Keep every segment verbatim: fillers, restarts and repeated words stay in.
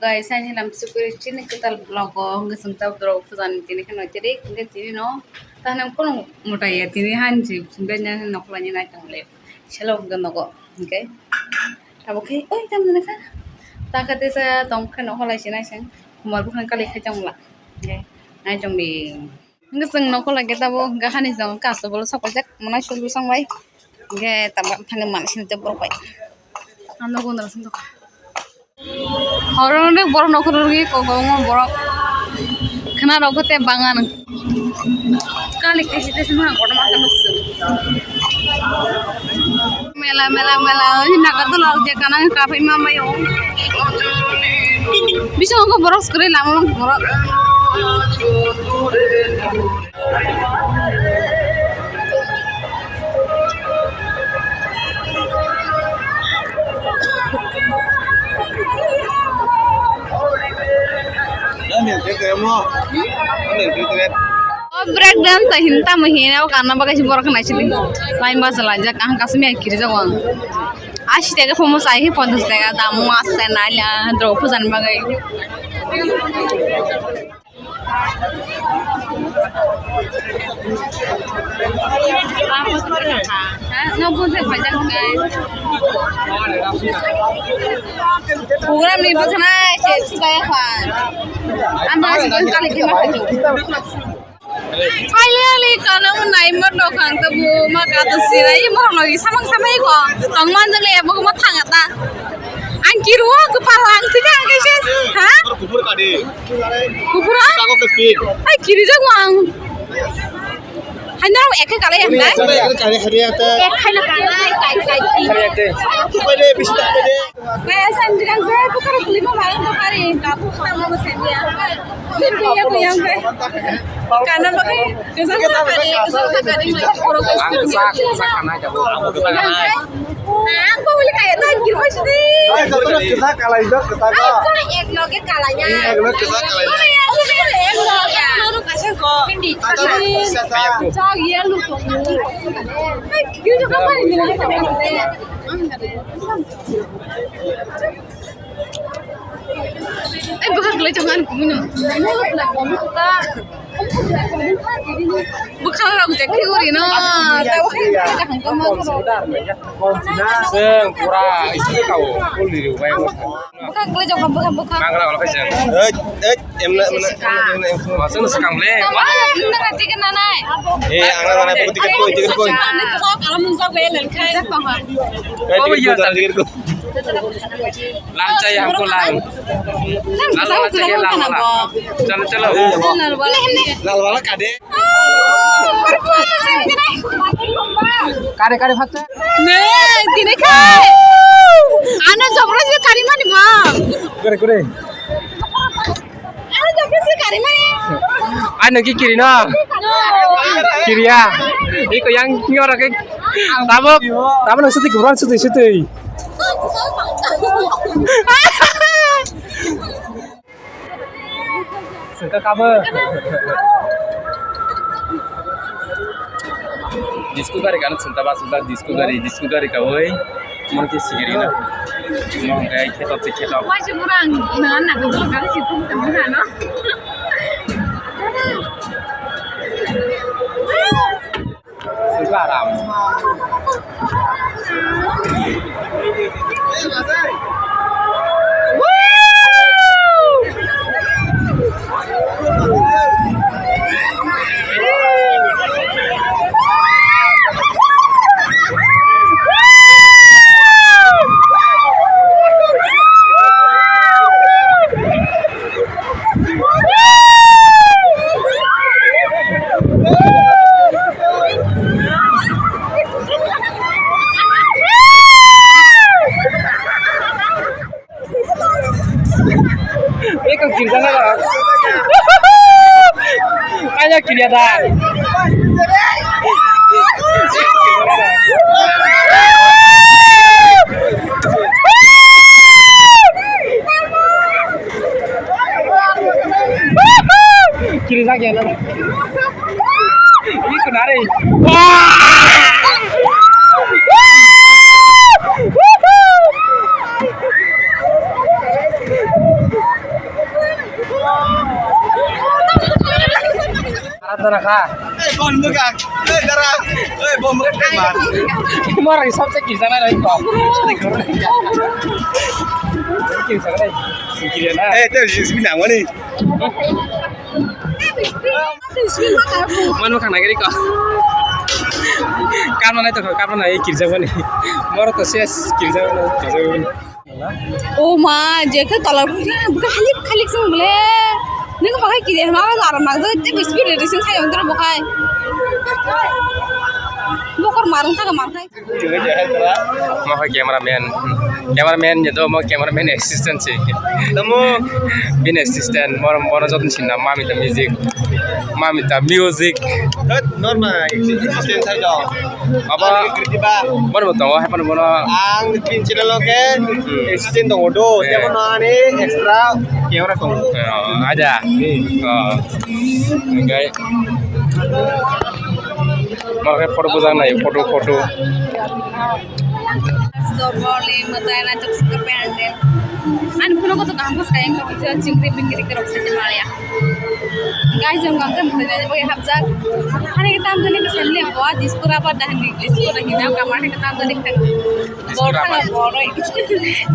Guys, ani lam sukuri chini kwtal vlog o hwnkhe chwng tabuk dorok puja ni tini kheno tirik hwnkhe tini no tanam kono mutai ya tini hanji benya nokla ni nai tong le selo hwnkhe nogo hwnkhe tabuk khe oi tam jani kha ta kha tesa tong khe nokla lai sinai seng kumar bwkhang kali khai tong la hwnkhe nai tong di. Hwnkhe chwng nokho lage tabuk hwnkhe hani jong kaso bolo sokojak mwnai suri bwsang bai. Hwnkhe tabuk thangwi manwi sini tei borok bai. Ang nogo nang sini tongkha. Horo hwnkhe borok nokho rwgwi kok kok wngma borok. Khwna rok tei bangan. Kali kaisa tei sini kotorma khe nuksu. Mela, mela, mela, oi, Nagadala je kanang kaphai ma mayo. Bisingo borok kwrwi lama borok. O break dance ta hin tamo hin o kanna bagwi si borok nai sidi. Line bachalaijak ang kaisa mia kirijago ang. Ashi taka pomo sai hi ponchas taka dam mas sai nai la dro pujan bagwi. Program ni bwkhana se chaya kha. Ang ba se kali khe ma kha. Finally, kala mo nai mo dokhang to bo ma ka to sirai mo logi samang samai ko. Tong man jale bo ma thanga ta. Ang kiru ko pa lang ti ka ke ses. Ha? Kupur kadi. Kupur? Kako ke speed. Ai kiri jago ang. Hai na ek kala hem dai. Ek kala hari ata. Ek kala kala kai kai. Hari ata. Pede bista pede. Kaya san jigang se bukaro tuli mo malang to hari. Kapu kapu mo sen dia. Sen dia ko yang kai. Kana mo kai. Kesa kala kari, kesa kala kari. Ang kesa kesa kana jabo. Aku kesa kana. Ang ko uli kaya ta girma sidi. Ai, joto kesa kala ijo kesa ko. Ai, ko ek loge kala ya. Ek loge kesa kala ya. Ko ya, ko ya, ek loge ya. Ko kaisa ko. Ata sasa. Sa ye lu to. Ai, girma ka pani ni. Ai, bwkhak kwlai tongkha ani kumui no. Bwkhak rok je khe uri no. Chwng pura isi kao, pulri rw bai. Bwkhak kwlai tongkha, bwkhak, bwkhak. Nagra wala khaisa. Eit, eit, emna, emna, emna, emna. Masuk na sakang le. Tama, emna na ticket na nai. Eh, ang na nai, ticket ko, ticket ko. Kalam nung sa bai lel khai. Eit, ticket ko, ticket ko. लाल चाहिए हमको, लाल। लाल वाला चाहिए, लाल वाला। चलो, चलो। लाल वाला का दे? Kare, kare, phatsa? Ne, tini khai. Ano jabra je kari mani ma. Kare, kare. Ano jabra je kari mani. Ano ki kiri na? Kiriya. Iko yang nyora ke. Tabuk. Tabuk nang suti kuburan suti suti. Sengka kabo. Disco gari kan sengka ba sengka disco gari, disco gari kawai. Mon ke sigiri na. Mon ke khetok se khetok. Wajib orang nana nana kabo kan situ kan nana. Sengka aram. Eko kirjana ba. Kaya kirya da. Kiri jak ya na. Ini kenari. Wah! Kha. Ei, bon bwkak. Ei, dara. Ei, bon bwkak, tei mar. Mora sabse kirjana rai ko. Kirjana rai. Kirjana. Ei, tei jis bini nangmani. Mano khang nagari ko. Kamna nai to, kamna nai kirjak mani. Mora to ses kirjak mani, kirjak mani. O ma, je khe tola buka khalik khalik sing bole. Nung bakai kiri ma ba aram nang jai te biscuit redi sing khai ontor bakai. Bokor marung ta ka mar khai. Mo hai cameraman. Cameraman ni do mo cameraman assistant si. Tamo. Bin assistant, mo mo jotun sinna mami ta music. Mami ta music. Normal assistant sai do. Abo, bono bo tongo, hai phano bono. Ang tin channel o khe assistant tongo do, tei bono ani extra camera tongo. Oh, aja. Oh. Engkai. Moro khe photo bujak nai, photo, photo. Ani phone ko to kaham ko sai, chingri bingri ke rok sai maya. Guys, jong kang kang mutui jani bai hapjak. Hani kitam jani ke sani le bo disco rubber dah ni disco dah hina kamar he kitam jani kang. Bor thana bor oi.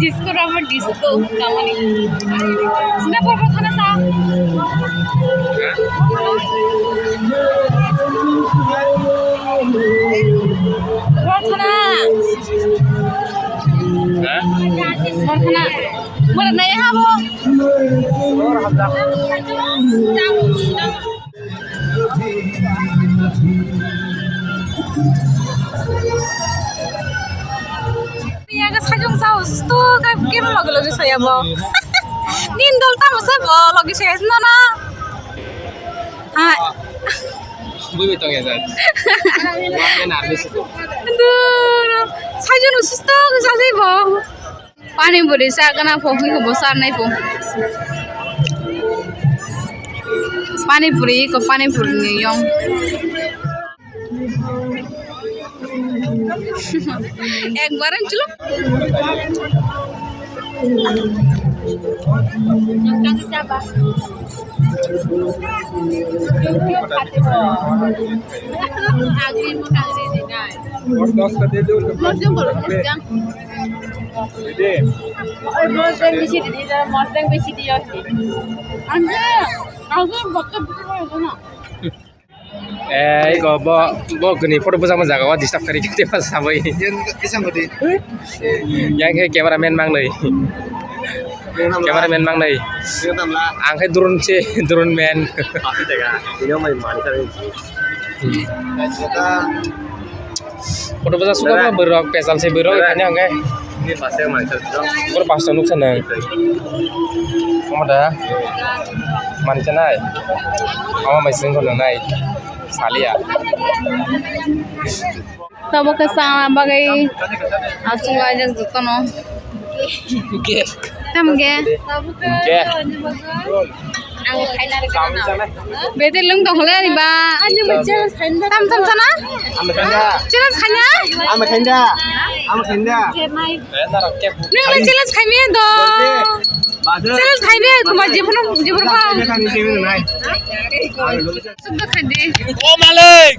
Disco rubber disco kamani. Sina bor bor thana sa. Bor thana. Bor thana. Mara nai habo. Yang sajung sao sto ka game logi logi saya bo. Nin dol tamo sa bo logi saya no na. Ha. Bui bui tong ya sa. Dur. Sajung sto ka sa bo. Pani puri sa kana pho, hwi bo sa nai pho. Pani puri ko pani puri ni yong. Ek bar chulo. Mosdeng bolo, mosdeng. Oi, mosdeng bisi di, mosdeng bisi di, yo. Anda, aku bakal buka na. Eh, iko bo, bo kini photo bujak ma jaga o disturb kari kete pas sabai. Yang isang gede. Yang ke cameraman mang nai. Cameraman mang nai. Yang tam la. Ang ke drone se, drone man. Pasti tega. Ini mai mani kari. Photo bujak suka ba borok, pesal se borok, kanya hangke. Ini pasti mani kari. Bor pasta nuksa nang. Omo da. Mani chanai. Omo mai sing kono nai. Salia. Tabo khe chana bagwi aswk laijak jotono. Tamo khe? Khe. Betel lung tong kholai ani ba. Tam tam sana? Challenge khanya? Nwng le challenge khaimaya do. Challenge khaimaya kuma jephuru jephuru kha. Sukda khandi. O malik.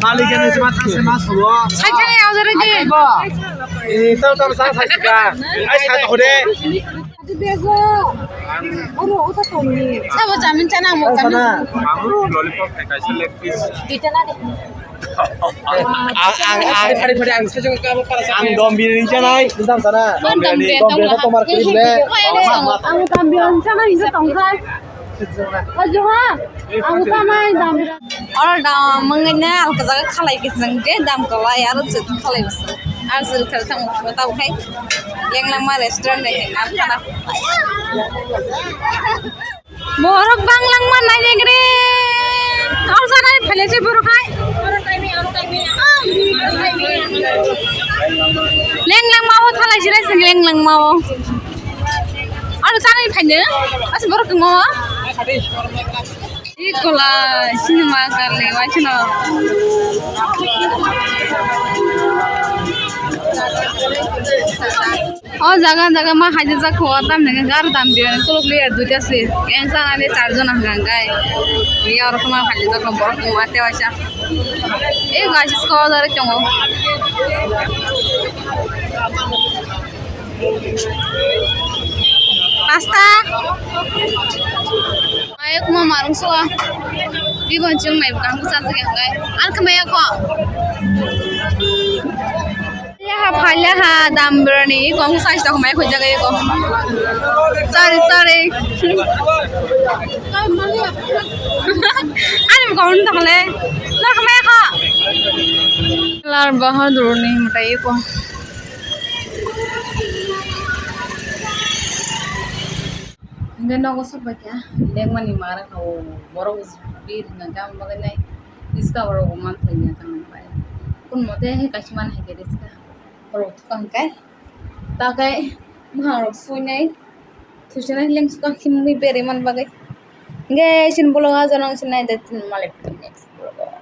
Malik, kene sima thase mas hobo. Saithane audere de. Ba. Eh, tam tam sa sa sika. Ai sa to de. Adi bego. Oro uta toni. Sabo jamin chana mo jamin. Mamu lollipop khai kaisa leg piece. Duita na de. Ang, ang, ang, phari, phari, ang sajung ka mo para sa. Ang dom biriyani chanai. Dom sana. Dom biriyani. Dom biriyani tomar kiri le. Ang dom biriyani chanai, hinjo tongkhai. Ajo ha. Ang sanai dom biriyani. Oro dam mangna alka jaga khalai kisang je dam kala yar se khalai bisa. Ar sil khal tang tau khai. Yang langma restaurant ni nam khana. Borok bang langma naijak re. Aro sanai phele se borok hai. Leng langma o thalai jirai sing leng langma o. Aro sanai phele. As borok mo. Ikola cinema karle waisino. O jaga jaga ma haijak jak kho, tamni hwnkhe gari dam diya kolok liya duita se. Yang sana ni char jona hwnkha hwnkhe. Liya oro ma haijak jak kho borok ma te waisa. E gaisi ko jare chongo. Pasta. Ayo kuma marung suwa. Di bon chung mai bukang kusa se hwnkhe. Ar kmaya ko. Yaha phalya ha dam berani kong sai tok mai khoi jaga ko. Sorry, sorry. Ani kong tok le. Nak mai kha. Lal Bahadur ni mutai ko. Hingke nogo sok bai kha. Lengmani mara kha o borok bir hingka gam bagwi nai. Riska borok man thai ya tang pai. Kun mote he kaisa man hai ke riska. Borok tukang kai. Ta kai bwkhang rok suinai. Thusinai leng suka himwi bere man bagwi. Hingke sin bolong aja nang sinai de tin malik next bolong.